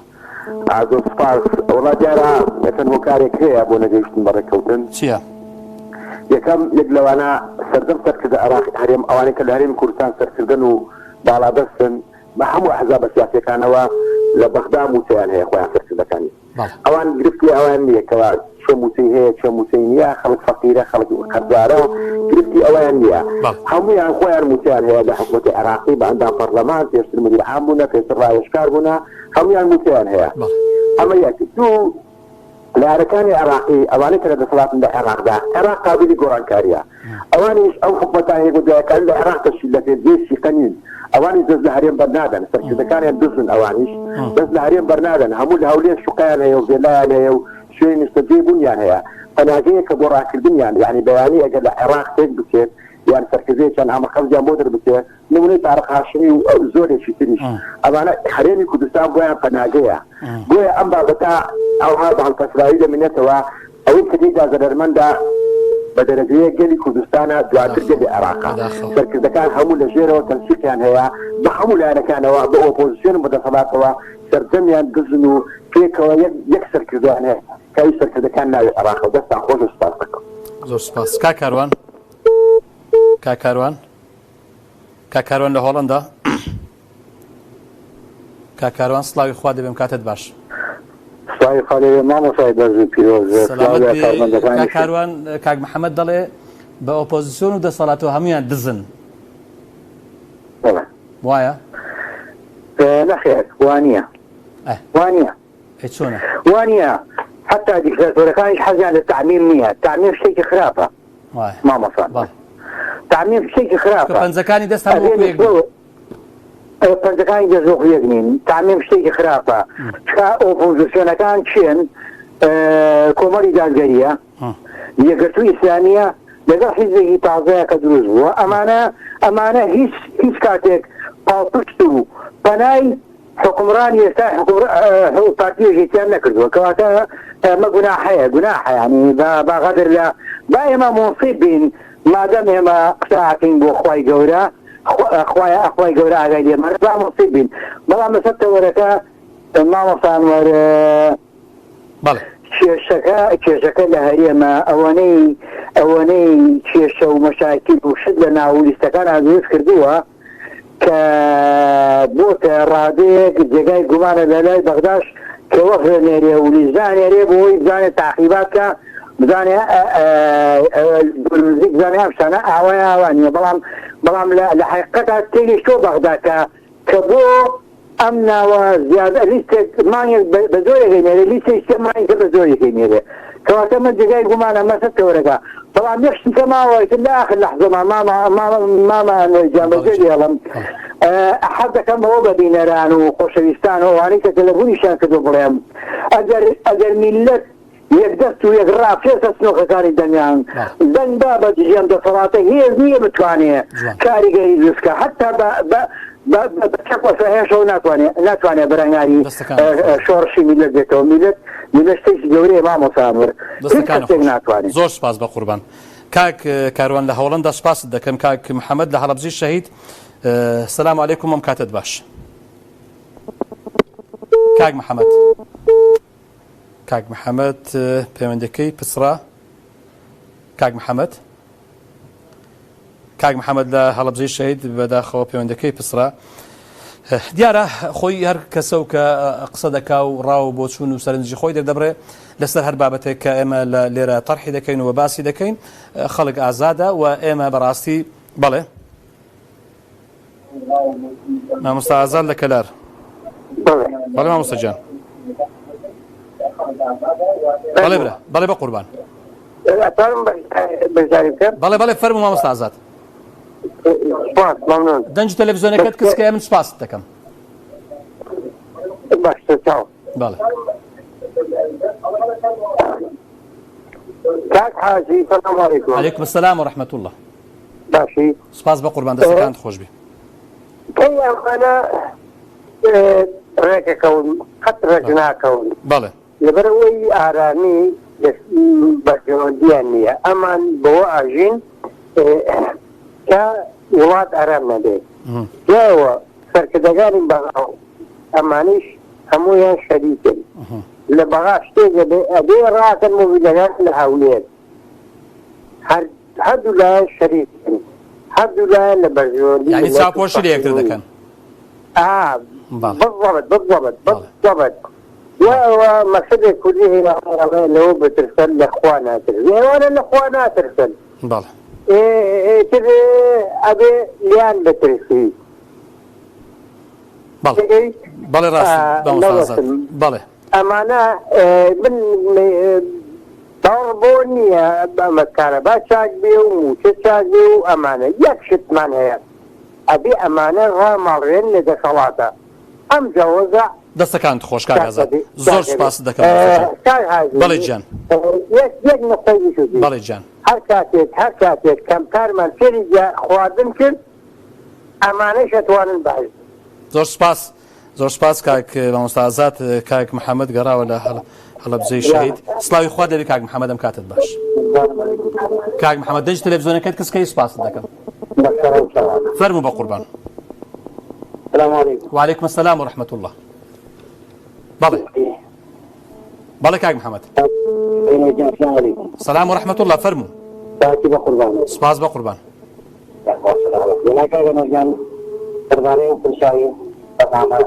زۆر سوپاس. وەڵا دیارە چەند هۆکارێک هەیە بۆ نەگەیشتن بە ڕێککەوتن. چییە؟ یەکەم، یەک لەوانە سەرجەم سەرکردە عێراق هەرێم ئەوانەی کە لە هەرێمی کوردستان سەرکردەن و باڵادەستن بە هەموو ئەحزابە سیاسیەکانەوە لە بەغدا مووچەیان هەیە خۆیان سەرکردەکانی. ئەوان گرفتی ئەوان نییە کەوا کێ مووچەی هەیە کێ مووچەی نییە، خەڵک فەقیرە خەڵک قەرزارە گرفتی ئەوەیان نییە. هەموویان خۆیان مووچەیان هەیە لە حکومەتی عێراقی بە ئەندام پەڕلەمان پێشتر مدیر عام بوونە پێشتر ڕاوێژکار بوونە هەموویان مووچەیان هەیە. ئەمە یەک. دوو، لایەنەکانی عێراقی ئەوانەی کە لە دەسەڵاتن لە عێراقدا، عێراق قابیلی گۆڕانکارییە. ئەوانیش ئەو حکومەتانە یەک بەدوایەکان لە عێراق تەشکیل دەکرێن جێی سیقە نین. ئەوانیش دەست لە هەرێم بەرنادەن. سەرکردەکانیان دزن ئەوانیش دەست لە هەرێم بەرنادەن. هەموو لە هەولێر شوقەیان هەیە و ڤێلایان هەیە و شوێنی نیشتەجێ بوونیان هەیە. پەناگەیەکە بۆ ڕاکردنیان. یانی بەیانی ئەگەر لە عێراق تێک بچێت یان سەرکردەیەکیان ئامرقەبزیان بۆ دەربچێت، نمونەی تارق هاشمی و زۆرێکی تریش ئەمانە هەرێمی کوردستان بۆیان پەناگەیە بۆیە ئەم بابەتە ئەوها بە هەڵپەسراوی دەمێنێتەوە ئەوەی کە تێیدا زەرەرمەندە بە دەرەجەیەک گەلی کوردستانە دواتر گەلی عێراقە سەرکردەکان هەموو لە ژێرەوە تەنسیقیان هەیە بە هەموو لایەنەکانەوە بە ئۆپۆزسیۆن و بە دەسەڵاتەوە سەرجەمیان دزن و پێکەوە یەک یەک سەرکردەیان هەیە کە ئەویش سەرکردەکان ناوی عێراقە دەستان خۆش و سوپاس دەکەم. زۆر سوپاس کاک کاروان کاک کاروان. کاک کاروان لە هۆڵەندا کاک کاروان سڵاوی خوا دەبێم کاتت باش. سڵاوی خوا لێبێ مامۆستای بەرز و پیرۆز سڵاو لە کارمەندەکانیشت. کاک کاروان کاک محەمەد دەڵێ بە ئۆپۆزیسیۆن و دەسەڵاتەوە هەموویان دزن. بەڵێ. وایە؟ نەخێر وانییە. وانییە. ئەی چۆنە؟ وانییە حەتا دیکتاتۆرەکانیش حەزیان لە تەعمیم نییە تەعمیم شتێکی خراپە. مامۆستا تەعمیم شتێکی خراپە پەنجەکانی دەست هەموو وەکو یەک نین. پەنجەکانی دەست وەکو یەک نین تەعمیم شتێکی خراپە چکا ئۆپۆزیسیۆنەکان کێن کۆمەڵی دادگەریە یەکگرتوو ئیسلامیە لەگەڵ حیزبێکی تازەیە کە دروست بووە ئەمانە ئەمانە هیچ هیچ کاتێک پاڵپشت و پەنای حوکمڕانی ئێستا پارتی یەکێتیان نەکردووە کەواتە ئەمە گوناحەیە گوناحە یانی با با غەدر لە با ئێمە مونسیف بین مادەم ئێمە قسە ئەکەین بۆ خوای گەورە خوای خوای گەورە ئاگای لێمانە با مونسیف بین بەڵام لەسەر تەوەرەکە مامۆستا ئەنوەر بەڵێ. کێشەکە کێشەکە لە هەرێمە ئەوەنەی ئەوەنەی کێشە و مەشاکیل و شت لە ناو لیستەکان دروست کردووە کە بۆتە ڕادەیەک جێگای گومانە لە لای بەغداش کە وەفد ئەنێرێ و لیژنە ئەنێرێ بۆ ئەوەی بزانێ تاقیبات کە بزانێ دوور نزیک بزانێ ئەم شتانە ئاوایە ئاوا نییە بەڵام بەڵام لە حەقیقەتا تێگەیشتووە بەغدا کە کە بۆ ئەم ناوە زیاد لیستێک مانگێک بە زۆرێک ئەینێرێ لیستێک سێ مانگی تر بە زۆرێک ئەینێرێ کەواتە من جێگای گومانە مەسە تەوەرەکە بەڵام یەک شتی کە ماوە ئیتر لە ئاخر لەحزە ما مامە مامە مامە ئەنوەر گیان بەجێ دێڵم حەز دەکەم ئەوە بە بینەران و خۆشەویستان و ئەوانەی کە تەلەفونیشیان کردووە بڵێم ئەگەر ئەگەر میللەت یەک دەست و یەک ڕا پێسە سنۆکەکانی دەنگیان دەنگ با بە دژی ئەم دەسەڵاتە هێز نییە بتوانێ کاریگەری دروست کا حتا بە بە بە بە چەک وەسەهێشەوە ناتوانێ ناتوانێ بەرەنگاری شۆڕشی میللەت بێتەوە میللەت میللەت شتێکی گەورەیە مامۆستا ئەنوەر هیچ کەسێک ناتوانێ. زۆر سوپاس بەقوربان کاک کاروان لە هۆڵەندا سوپاست دەکەم کاک محەمەد لە هەڵەبجەی شەهید سلام علیکم ئەم کاتەت باش کاک محەمەد. کاک محەمەد پەیوەندەکەی پچڕا کاک محەمەد کاک محەمەد لە هەڵەبجەی شەهید بەداخەوە پەیوەندەکەی پچڕا دیارە خۆی هەر کەسە و کە قسە دەکا و ڕاو و بۆچوون و سەرنجی خۆی دەردەبڕێ لەسەر هەر بابەتێک کە ئێمە لە لێرە تەرحی دەکەین و باسی دەکەین خەڵک ئازادە و ئێمە بەڕاستی بەڵێ مامۆستا ئازاد لە کەلار بەڵێ مامۆستا گیان بەڵێ برا بەڵێ بە قوربان. ئەتوانم بەشداری بکەم؟ بەڵێ بەڵێ فەرموو مامۆستا ئازاد. سپاس مەمنون. دەنگی تەلەڤیزیۆنەکەت کز کە من سپاست دەکەم. باشە چاو. بەڵێ. کاک حاجی سلام علیکم. علیکم السلام و رحمة الله. باشی. سپاس بە قوربان دەستەکانت خۆش بێ. کەی ئەمانە ڕێکەکەون قەت ڕێک ناکەون. بەڵێ. لەبەرئەوەی ئارامی بەرژەوەندیان نییە، ئەمان بەوە ئاژین کە وڵات ئارام نەبێت. دوایەوە سەرکردەکانی بەغا و ئەمانیش هەموویان شەریکن لە بەغا شتێک ئەبێ ئەبێ ڕاکەن مۆبیلەکان لە هەولێر هەر هەردوو لایەن شەریکن هەردوو لایەن لە بەرژەوەندی یانی مللەت و چاوپۆشی لە یەکتر فەقیروی دەکەن. ئا بەڵێ. بالضبط بالضبط بەڵێ. بالضبط دوای ئەوە مەسەلێک کوردی هەیە ئەڵێ لەوە بترسن لە خوا ناترسن ئێوانە لە خوا ناترسن بەڵێ. ئێ ئیتر ئەبێ لێیان بترسی بەڵێ تێگەی بەڵێ ڕاست ئا مامۆستا ئازاد نەوەستم بەڵێ. ئەمانە من باوەڕ بۆ نییە ئەمە کارەبا چاک بێ و مووچە چاک بێ و ئەمانە یەک شتمان هەیە ئەبێ ئەمانە ڕاماڵرێن لە دەسەڵاتە ئەمجا وەزع دەستەکانت خۆش کاک چاک ئازاد ئەبێ زۆر چاک ئەبێ سوپاست دەکەم مامۆستا جان کاک هادی بەڵێ گیان یەک یەک نوقتەی بچووکی بەڵێ گیان. هەر کاتێک هەر کاتێک کەمکارمان فێری خواردن کرد ئەمانەیش ئەتوانن باش بن. زۆر سوپاس زۆر سوپاس کاک مامۆستا ئازاد کاک محمد گەڕاوە لە هەڵەبجەی شەهید سڵاوی خوات لێبێ کاک محمد ئەم کاتت باش کاک محمد دەنگی تەلەڤیزیۆنەکەت کز کەی سوپاست دەکەم فەرموو بە قوربان السلام علیکم وعلیکم السلام و رحمة الله بەڵێ بەڵێ کاک محمد سلام و رحمة الله فەرموو سوپاس بە قوربان وەڵا کاک ئەنەس گیان دەربارەی ئەو پرسیارەی بەرنامە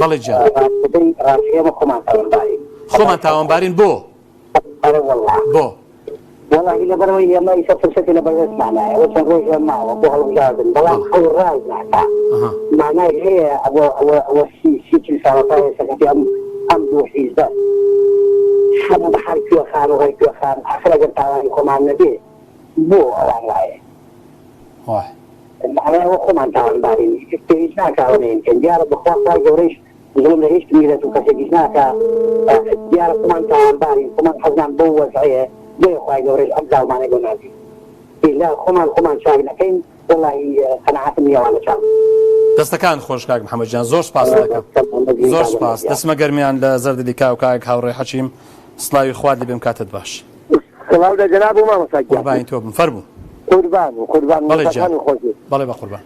بەڵێ گیان. ڕاستەکەی ڕاستی ئێمە خۆمان تاوانبارین. خۆمان تاوانبارین بۆ؟ ئەرێ وەڵا. بۆ؟ وەڵاهی لەبەرئەوەی ئێمە ئیسە فرسەتی لەبەردەستمانایە ئەوە چەند ڕۆژێ ماوە بۆ هەڵبژاردن بەڵام ئەو ڕاست ناکا مانای هەیە ئەوە ئەوە ئەوە سی سی چل ساڵە تا ئێستا کەچی ئەم ئەم دوو حیزبە هەموو بە هەر کوێخان و هەر کوێخان ئاخر ئەگەر تاوانی خۆمان نەبێ بۆ ئەوان وایە؟ وایە. مەعنای ئەوە خۆمان تاوانبارین ئیتر پێویست ناکا ئەوە نەیەن کەین دیارە بەخوا خوای گەورەیش زوڵم لە هیچ میللەت و کەسێکیش ناکا دیارە خۆمان تاوانبارین خۆمان حەزمان بەو وەزعەیە بۆیە خوای گەورەیش ئەم زاڵمانەی بۆ ناردین ئیلا خۆمان خۆمان چاک نەکەین وەڵاهی قەناعەتم نیە ئەوانە چاک. دەستەکانت خۆش کاک محمد گیان زۆر سوپاست دەکەم زۆر سوپاس دەچمە گەرمیان لە زەردلی کاو کاک هاوڕێ حەکیم سڵاوی خوات لێبێم کاتت باش. سڵاو لە جەناب و مامۆستا گیان. قوربانی تۆ بم فەرموو. قوربان قوربان بەڵێ گیان مۆساکانی خۆش بێت. بەڵێ بەقوربان.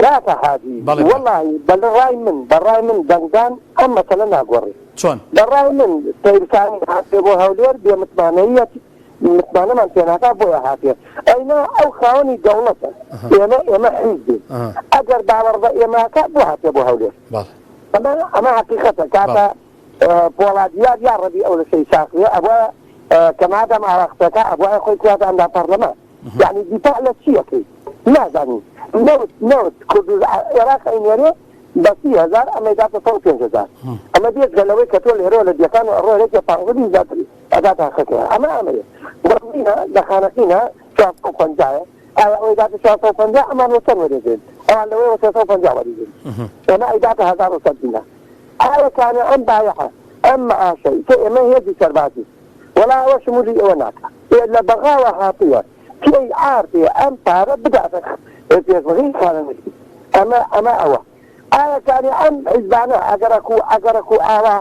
کاکە هادی بەڵێ برا. وەڵاهی بە ڕای من بە ڕای من دەنگدان ئەم مەسەلە ناگۆڕێ. چۆن؟ بە ڕای من تەیرسانی هاتێ بۆ هەولێر بێ متمانەییەت متمانەمان پێ ناکا بۆیە هاتێ ئەینا ئەو خاوەنی دەوڵەتە ئێمە ئێمە حیزبین ئەگەر باوەڕ بە ئێمە ئەکا بۆ هاتێ بۆ هەولێر بەڵێ. ئەمە ئەمە حەقیقەتە کاکە بەڵێ. پۆڵاد یاد یاڕەبی ئەو لەشەی ساقیە ئەبوایە کە مادام ئاوا قسەکا ئەبوایە خۆی بکاتە ئەندام پەڕلەمان یانی دیفاع لە چی ئەکەی نازانین نەوت نەوت کوردو عێراق ئەینێرێ بە 30 هەزار ئەمەی داتە 105 هەزار ئەمە بێجگە لەوەی کە تۆ لێرەوە لە دیەکان و ئەڕۆ رێکێ 15 20 زیاتر ئەداتە خەکەیە ئەمە ئەمەیە بەڕینە لە خانەقینە 450 ئایا ئەوەی داتە 450 ئەمان وە چەند وەرێگرن ئەوان لەوەیەوە 350 وەریگرن ئێمە ئەیداتە 1100 دینار ئایا کانە ئەم بایەعە ئەم معاشەی کە ئێمە هێزی سەربازی وەڵا ئەوە شمولی ئێوە ناکا ئێ لە بەغاوە هاتووە پێی عار بێ ئەم پارە بداتە پێشمەرگەی خانەنشین ئەمە ئەمە ئەوە ئایا کانێ ئەم حیزبانە ئەگەرەکو ئەگەرەکو ئاوا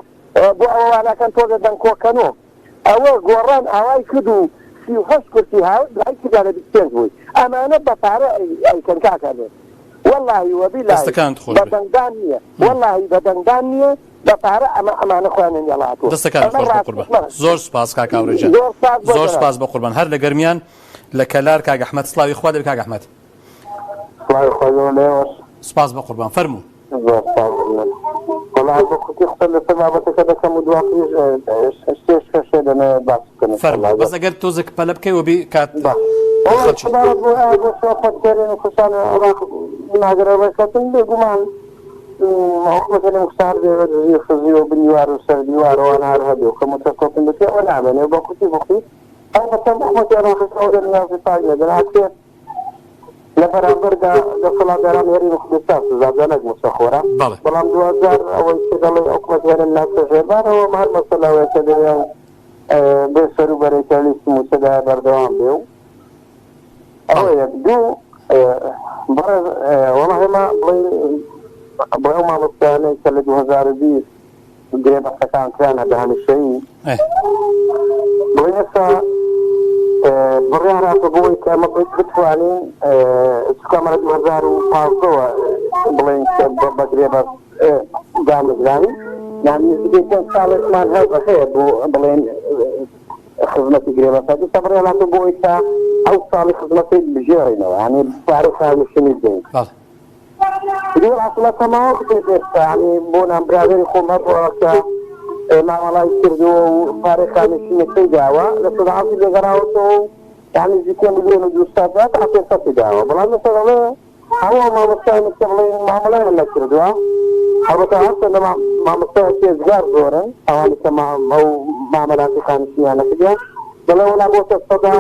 بۆ ئەوە واناکەن تۆزێ دەنگ کۆکەنۆ ئەوە گۆڕان ئاوای کرد و 38 کورسی هاورد لای تریا لە 25 بووی ئەمانە بە پارە ئەیکەن کاک ئەمیر وەڵاهی وەبیلاهی دەستەکانت خۆش بە بێ. دەنگدان نییە وەڵاهی بە دەنگدان نییە بە پارە ئەمە ئەمانە خۆیان هێڵاتووە دەستەکانت ئەمە خۆش بێ ڕاستیش قوربان مەڵێن. زۆر سوپاس کاک هاوڕێ گیان زۆر سوپاس بۆ زۆر جەنابت. سوپاس بە قوربان هەر لە گەرمیان لە کەلار کاک ئەحمەد سڵاوی خوا لێبێ کاک ئەحمەد. سڵاوی خوای گەورە لە ئێوەش. سوپاس بە قوربان فەرموو. زۆر سوپاس مەمنون. وەڵا هەر بە کورتی قسە لەسەر بابەتەکە دەکەم و دواتریش شتێک کەشێ دەمەوێت باس بکەم ان شاء فەرموو اللە. بەس ئەگەر تۆزێک پەلە بکەی وەبی کات بەڵێ. وەڵا خەڵکی. سەبارەت بۆ ئایا بۆ سیاسەت هەرێمی کوردستان و عێراق ناگەرە ڕێککەوتن بێگومان حکومەت هەرێمی کوردستان هەر دەیەوێت دزی و خزی و بن دیوار و سەر دیوار و ئەوانە هەر هەبێ و کە مووچە کۆکردن بکرێ ئەوە نامێنێ و بە کورتی بخوی. ئەڵبەتە حکومەتی عێراقیش ئەوە لە نیازی پاک نیە، دەناسێت لە بەرامبەردا دەسەڵاتدارانی هەرێمی کوردستان سزا بدات نەک مووچەخۆران، بەڵێ. بەڵام دواجار ئەوەی کە دەڵێی حکومەتی هەرێم ناچتە ژێربارەوە هەر مەسەلە ئەوەیە کە دەیەوێت بێ سەروبەرەی کە لیستی مووچەدایە بەردەوام بێ و ئەوە بەڵێ. یەک. دوو، بەڕێز وەڵا ئێمە بڵێین بۆ ئەو مامۆستایانەی کە لە 2020 گرێبەستەکان کرانە بە هەمیشەیی بڵێن ئێستا بڕیار هاتە بۆ ئەوەی کە ئەمە بتوانین چونکە ئەمە لە 2015ەوە بڵێن بە گرێبەست دامەزراوین یان نزیکەی پێنج ساڵێکمان هەیە بۆ بڵێن خزمەتی گرێبەست ئێستا بڕیار هاتووە بۆ ئەوەی کە ئەو ساڵی خزمەتی بگێڕینەوە یانی پارەی خانەنشینی بدەین. دوو عەسڵە تەماوە بکەیت ئێستا یانی بۆ نام برادەری خۆم هەبووە کە مامەڵای کردووە و پارەی خانەنشینەکەی داوە لە سەدا حەوتی لێگەڕاوەتەوە و یانی نزیکەی ملیۆن و دوو سەد تا پێنج سەدی داوە بەڵام ئێستا دەڵێ هەموو ئەو مامۆستایانە کە بڵێین مامەڵەیان نەکردووە هەڵبەتە هەرچەندە مامۆستایەکی ئێجگار زۆرن ئەوانەی کە ئەو مامەلاتی خانەنشینیان نەکردووە دەڵێ وەڵا بۆتە سەدا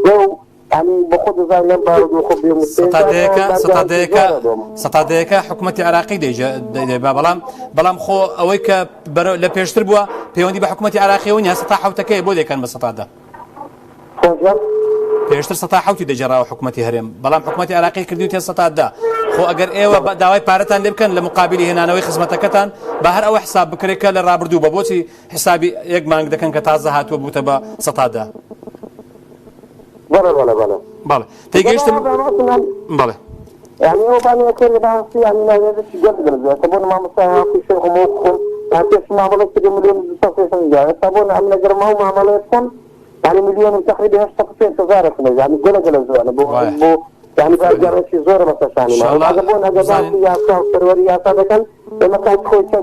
دە و یانی بۆ خۆت دەزانی لەم بارودۆخە بێ مووچەیە سەتا دەیەکە سەتا بارگاوی دەیەکە زۆرە بۆم. سەتا دەیەکە حکوومەتی عێراقی دەیجە دەیبا بەڵام بەڵام خۆ ئەوەی کە بەرە لە پێشتر بووە پەیوەندی بە حکوومەتی عێراقیەوە نیە سەتا حەوتەکەیە بۆ دەیکەن بە سەتا دە چۆن جان؟ پێشتر سەتا حەوتی دەگێڕاوە حکوومەتی هەرێم بەڵام حکوومەتی عێراقی کردوویتە سەتا دە خۆ ئەگەر ئێوە بە داوای پارەتان لێ بکەن لە مقابلی هێنانەوەی خزمەتەکەتان بە هەر ئەوە حساب بکرێت کە لە ڕابردوو بە بۆچی حسابی یەک مانگ دەکەن کە تازە هاتووە بووتە بە سەتا دە بەڵێ بەڵێ بەڵێ بەڵێ تێگەیشتم بەڵێ یعنی ئەو بانیەکە لە باسی یعنی ناوێتی گەل گەل کە بۆ مامۆستا پیشەی خۆم وەک خۆم یان پێش مامەڵە کردم ملیۆن و 200 سێ دا ئێستا بۆ ئەم لەگەر ماو مامەڵەیە بکەم یعنی ملیۆن و تقریبا 805 هەزار یعنی گەلە گەلە زۆرە بۆ وایە بۆ یعنی بارگەڕێکی زۆرە بەسەر شانی ما ئینشاءاللە ئەگە بۆن ئەگە باسی بزانین یاسا و سەروەری یاسا دەکەن ئێمە کاتی خۆی کە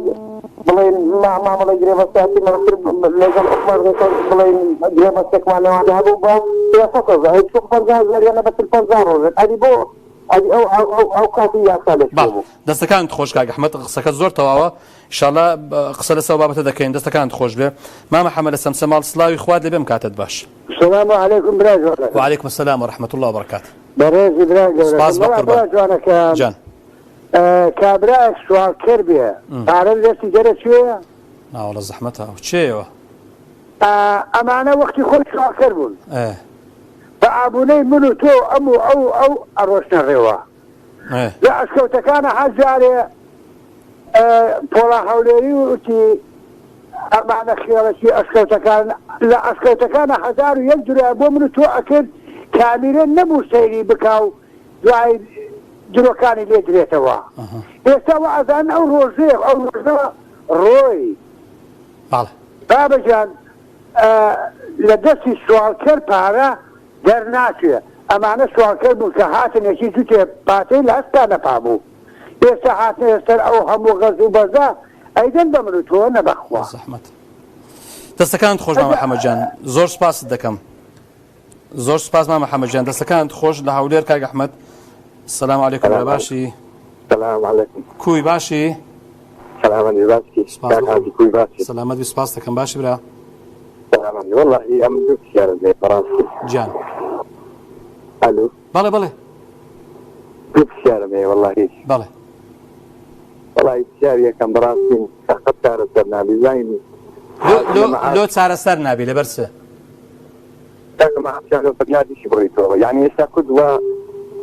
بڵێین مامەڵەی گرێبەستایەتی مەسر لەگەڵ حکومەت ڕێکەوت بڵێین گرێبەستێکمان نێواندا هەبوو بە 300 هەزار ئەی چوو 50 هەزار یانە بە 40 50 ڕۆژێک ئەدی بۆ ئەدی ئەو ئەو ئەو ئەو کاتی یاسا لە کوێ بەڵێ بوو؟ دەستەکانت خۆش کاک ئەحمەد قسەکەت زۆر تەواوە ئیشاڵا قسە لەسەر ئەو بابەتە دەکەین دەستەکانت خۆش بێ مامە حەمە لە سەمسەماڵ سڵاوی خوات لێبێم کاتت باش. سلام علیکم برا جوانەکەم. وعلیکم السلام ورحمة اللە وبرکاته. بەڕێزی برا گەورەکەم سپاس وەڵا بەقوربان برا جوانەکەم جان. کابرایەک سواڵکەر بێ پارە لە دەستی دەرەچێ؟ ناوەڵا زەحمەتە ئەو چێیەوە. ئەمانە وەختی خۆی سواڵکەر بوون بە ئابوونەی من و تۆ و ئەم و ئەو و ئەو ئەڕۆشتنە ڕێوە لە ئەشکەوتەکانە هەر جارێ پۆڵا هەولێری وتی ئەمانە خێڵەکی ئەشکەوتەکان لە ئەشکەوتەکانە 1001 درۆیان بۆ من و تۆ ئەکرد کامیرە نەبوو سەیری بکا و دوای درۆکانی لێ درێتەوە ئێستا وا ئەزانن ئەو ڕۆژەیە ئەو ڕۆژە ڕۆی بەڵێ. بابە گیان لە دەستی سواڵکەر پارە دەرناچێ ئەمانە سواڵکەر بوون کە هاتن یەکی جوتێ پاتەی لە هەستا نەپابوو ئێستا هاتنە سەر ئەو هەموو غەز و بەزە ئەیدەن بە من و تۆ نە بەخوا. زەحمەت. دەستەکانت خۆش مامە حەمە گیان زۆر سوپاست دەکەم. زۆر سوپاس مامە حەمە گیان دەستەکانت خۆش لە هەولێر کاک ئەحمەد سلام علیکم برا باشی سلام علیکم کوی باشی سلام علیکم باشی سپاس کاک حاجی کوی باشی سلامت بی سپاس دەکەم باشی برا سلام علیکم والله ئەم دوو پرسیارم هەیە بەڕاستی گیان ئەلو بەڵێ بەڵێ دوو پرسیارم هەیە واللهی بەڵێ وەڵی پرسیار یەکەم بەڕاستی قەت چارەسەر نابی زانین لۆ لۆ لۆ چارەسەر نابی لەبەر چ کاکە مەعاشیان لۆ بەگلادیشی بڕیتەوە یانی ئێستا کورد وا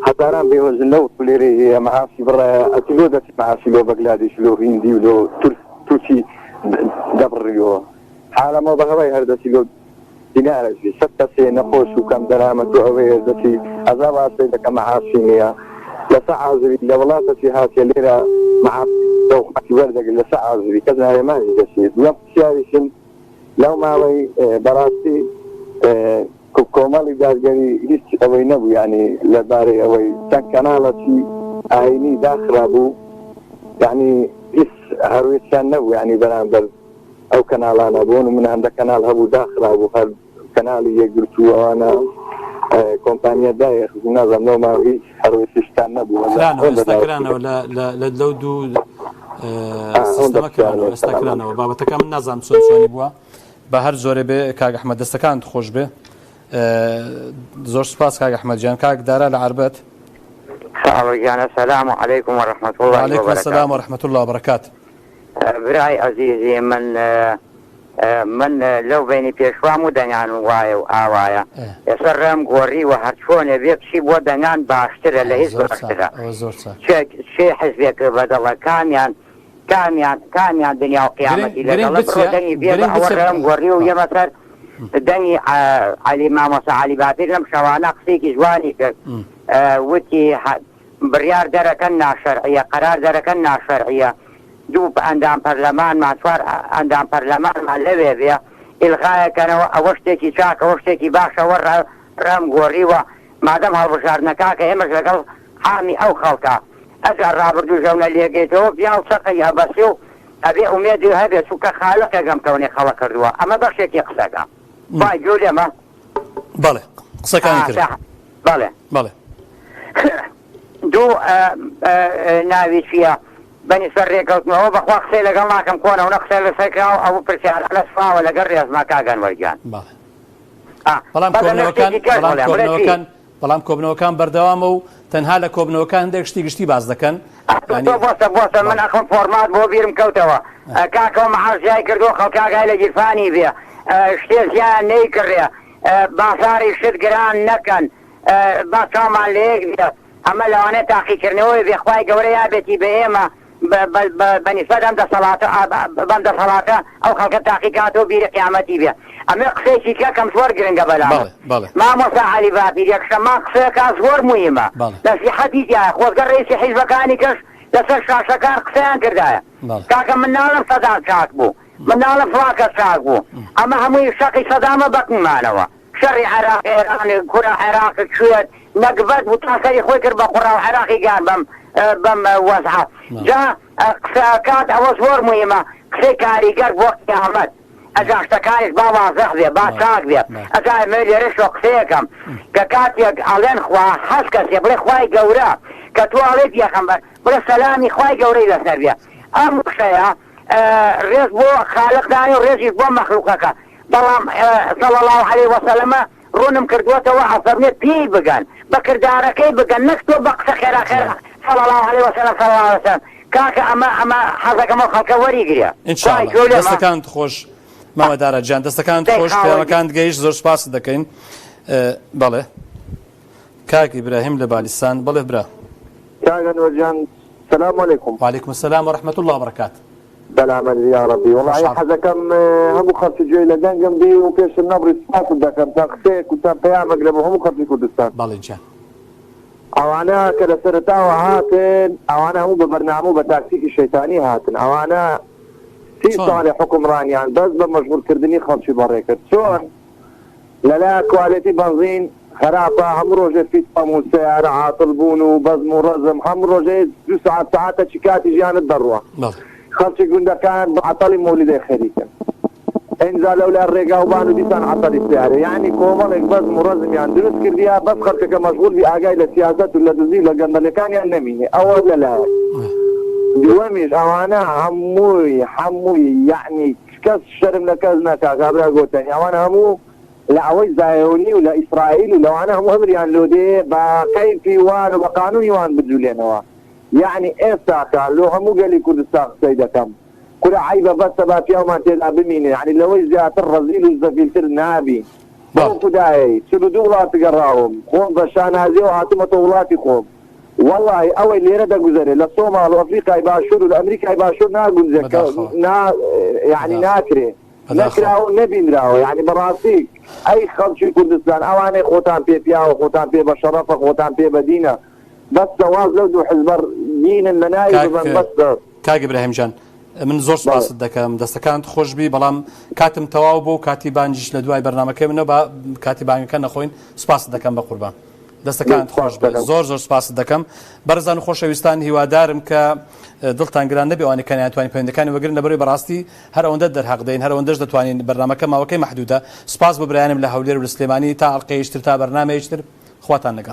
هەزاران بێوەژن لەو لێرەی هەیە مەعاشی بڕایە ئەچی لۆ دەچی مەعاشی لۆ بەگلادیش لۆ هیندی و لۆ تورک تورکی دەبڕیەوە حالەمەوە بە هەوای هەر دەچی لۆ دینارەش بی سەد کەسێ نەخۆش و کەم دەرامەت و ئەوەیە دەچی ئەزا واسەی دەکە مەعاشی نییە لە سە عازبی لە وڵاتەچی هاتیە لێرە مەعاش دەوخاتی وەردەگری لە سە عازبی کەس ناوێ ماجی دەچی دووەم پرسیاریشم لەو ماوەی بەڕاستی کۆمەڵی دادگەری هیچ ئەوەی نەبوو یانی لە بارەی ئەوەی چەند کەناڵەکی ئاینی داخرابوو یانی هیچ هەروێستیان نەبوو یانی بەرامبەر ئەو کەناڵانە بۆ نمونە هەندە کەناڵ هەبوو داخرابوو هەر کەناڵی یەکگرتوو ئەوانە کۆمپانیا دایخست نازانم لەو ماوە هیچ هەروێستیشتان نەبوو کرانەوە ئێستا کرانەوە لە لە لەو دوو سیستەمە کرانەوە ئێستا کرانەوە بابەتەکە من نازانم چۆن چۆنی بووە. بە هەر جۆرێ بێ کاک ئەحمەد دەستەکانت خۆش بێ زۆر سپاس کاک ئەحمەد گیان کاک دارا لە عەربەت. خاوە گیان السلام علیکم و رحمة اللە وعلیکم السلام و رحمة اللە و برکات. برای ئەزیزی من من لەو بەینی پێشوام و دەنگان وایە و ئاوایە ئێستا ڕێم گۆڕیوە هەرچۆنێ بێ بچی بۆ دەنگان باشترە لە هیچ باشترە چێ حزبێک بەدڵە کامیان کامیان کامیان دنیا و قیامەتی لەگەڵە بڕۆ دەنگی بێ بە ئەوە ڕێم گۆڕی و یەمە سەر دەنگی عەلی مامۆستا عەلی باپیر لەم شەوانە قسەیەکی جوانی کرد وتی بڕیار دەرەکەن ناشەرعیە قەرار دەرەکەن ناشەرعیە دوو ئەندام پەرلەمانمان چوار ئەندام پەرلەمانمان لەوێ بێ ئیلغایەکەنەوە ئەوە شتێکی چاکە ئەوە شتێکی باشە وە ڕام گۆڕیوە مادەم هەڵبژاردنە کاکە ئێمەش لەگەڵ عامی ئەو خەڵکە ئەجا ڕابردوو ژەونە لێگەیتەوە پیاو چەقی ئەبەسێ و ئەبێ ئومێدی هەبێ چونکە خالقێک ئەم کەونەی خەڵق کردووە ئەمە بەشێکی قسەکە وای گوێ لێمە؟ بەڵێ قسەکانی تر بەڵێ بەڵێ دوو ناوی چییە بەنیسبەت رێکەوتنەوە بەخوا قسەی لەگەڵ ناکەم کۆنە و نە قسەی لەسەر کراوە ئەو پرسیارانە سواوە لەگەڵ رێزما کاک ئەنوەر گیان بەڵێ بەڵام کۆبنەوەکان بەڵام کۆبنەوەکان بەڵام کۆبنەوەکان بەردەوامە و تەنها لە کۆبنەوەکان هەندێک شتی گشتی باس دەکەن بۆسە بۆسە من ئەخۆم فۆرمات بۆ بیرم کەوتەوە کاکەوە معاش زیای کردووە خەڵک ئاگای لە گیرفانی بێ شتێ زیایان نەیکڕێ بازاڕی شت گران نەکەن با چاومان لە یەک بێ ئەمە لەوانەیە تاقیکردنەوەی بێ خوای گەورە یابێتی بە ئێمە بە نیسبەت ئەم دەسەڵاتە بەم دەسەڵاتە ئەو خەڵکە تاقی کاتەوە بیری قیامەتی بێ ئەمە قسەیەکی کە کەم زۆر گرنگە بەلام مامۆستا عەلی باپیر یەکشەممان قسەکە زۆر موهیمە نەسیحەتی تیایە خۆزگە ڕئیسی حیزبەکانی کەش لەسەر شاشەکان قسەیان کردایە کاکە من ناڵێم سەدام چاک بوو من ناڵێم فڵان کەس چاک بوو ئەمە هەمووی شەقی سەدامە بەکنمانەوە شەڕی عێراق ئێران کورە عێراق کوێت نەگبەت بوو تا سەری خۆی کرد بە قوڕا و عێراقی گان بەم بەم وەزعە جا قسە ئەکات ئەوە زۆر موهیمە قسەی کاریگەر بۆ قیامەت ئەجا شتەکانیش با وازح بێ با چاک بێ ئەجا ئەمەوێ لێرەشەوە قسەیەکەم کە کاتێک ئەڵێن خوا هەست کەسێ بڵێ خوای گەورە کە تۆ ئەڵێی پێخەمبەر بڵێ سەلامی خوای گەورەی لەسەر بێ ئەم وشەیە ڕێز بۆ خالق دانێ و ڕێزیش بۆ مەخلوقەکە بەڵام صلی اللە علیە وسلم ڕوونم کردووەتەوە ئەفەرموێ پێی بگەن بە کردارەکەی بگەن نەک تۆ بە قسە خێرا خێرا صلی اللە علیە وسلم صلی اللە علیە وسلم کاکە ئەمە ئەمە حەزەکەم ئەو خەڵکە وەریگرێ ان شاء خوای اللە گوێ لێمە دەستەکانت خۆش مامە دارا گیان دەستەکانت دەی خۆش خاوەن پەیامەکانت گەیشت زۆر سپاست دەکەین بەڵێ کاک ئیبراهیم لە بالیسان بەڵێ برا کاک ئەنوەر گیان سلام علیکم. وعلیکم السلام ورحمة اللە وبرکاته. سەلامەت بی یاڕەبی وەڵاهی خۆشحاڵ. حەزەکەم هەموو خەڵکی گوێی لە دەنگم بی و پێشم نەبڕی سوپاست دەکەم چەند قسەیەک و چەند پەیامێک لە بۆ هەموو خەڵکی کوردستان. بەڵێ گیان. ئەوانە کە لە سەرەتاوە هاتن ئەوانە هەموو بە بەرنامە و بە تاکتیکی شەیتانی هاتن ئەوانە سی چۆن؟ ساڵی حوکمڕانیان بەس بە مەشغوڵ کردنی خەڵکی بەڕێ کرد چۆن؟ لەلایەک کوالێتی بەنزین خراپە هەموو ڕۆژێ فیت پەم و سەیارە عاتڵ بوون و بەزم و ڕەزم هەموو ڕۆژێ دوو سەعات سەعاتەکی کاتی ژیانت دەڕوا خەڵکی گوندەکان بە عەتەڵی مۆلیدەی خەریکن ئینجا لەولا ڕێگاوبان و دیسان عەتەڵی سەیارە یانی کۆمەڵێک بەزم و ڕەزمیان دروست کردیە بەس خەڵکەکە مەشغوڵ بی ئاگای لە سیاسەت و لە دزی و لە گەندەڵیەکانیان نەمینێ ئەوە لەلایەک دووەمیش ئەوانە هەمووی هەمووی یانی کەس شەرم لە کەس نەکا کابرا گۆتەنی ئەوان هەموو لە ئەوەی زایۆنی و لە ئیسرائیل و لەوانە هەموو ئەمریان لۆ دێ بە کەیفی وان و بە قانونی وان بجولێنەوە یەعنی ئێستاکە لۆ هەموو گەلی کوردستان قسەی دەکەم کورە عەیبە بەسە با پیاومان تێدا بمینێ یەعنی لەوەی زیاتر ڕەزیل و زەفیلتر نابین بەو خودایەی 42 وڵات گەڕاوم خۆم بە شانازیەوە هاتومەتە وڵاتی خۆم وەڵاهی ئەوەی لێرە دەگوزەرێ لە سۆماڵ و ئەفریقای باشوور و لە ئەمریکای باشوور ناگونجێ کە بەداخەوە. نا یەعنی بەداخەوە. ناکرێ بەداخەوە. نەکراوە و نەبینراوە یەعنی بەڕاستی ئەی خەڵکی کوردستان ئەوانەی خۆتان پێ پیاوە خۆتان پێ بە شەڕەفە خۆتان پێ بە دینە بەسە واز لەو دوو حزبە بینن لە ناوی کاک ببەن بەسە. کاک ئیبراهیم گیان من زۆر بەڵێ. سپاست دەکەم دەستەکانت خۆش بی بەڵام کاتم تەواو بوو کاتی بانگیش لە دوای بەرنامەکەی منە با کاتی بانگەکە نەخۆین سپاست دەکەم بەقوربان. دەستەکانت خۆش بێت زۆر زۆر سپاست دەکەم بەڕێزان و خۆشەویستان هیوادارم کە دڵتان گران نەبێ ئەوانەی کە نەیانتوانی پەیوەندەکانی وەگرن لەبەرەوەی بەڕاستی هەر ئەوەندە دەرهەق دەین هەر ئەوەندەش دەتوانین بەرنامەکە ماوەکەی مەحدودە سپاس بۆ برایانم لە هەولێر و لە سلێمانی تا ئەڵقەیەکی تر تا بەرنامەیەکی تر خواتان لەگەڵ.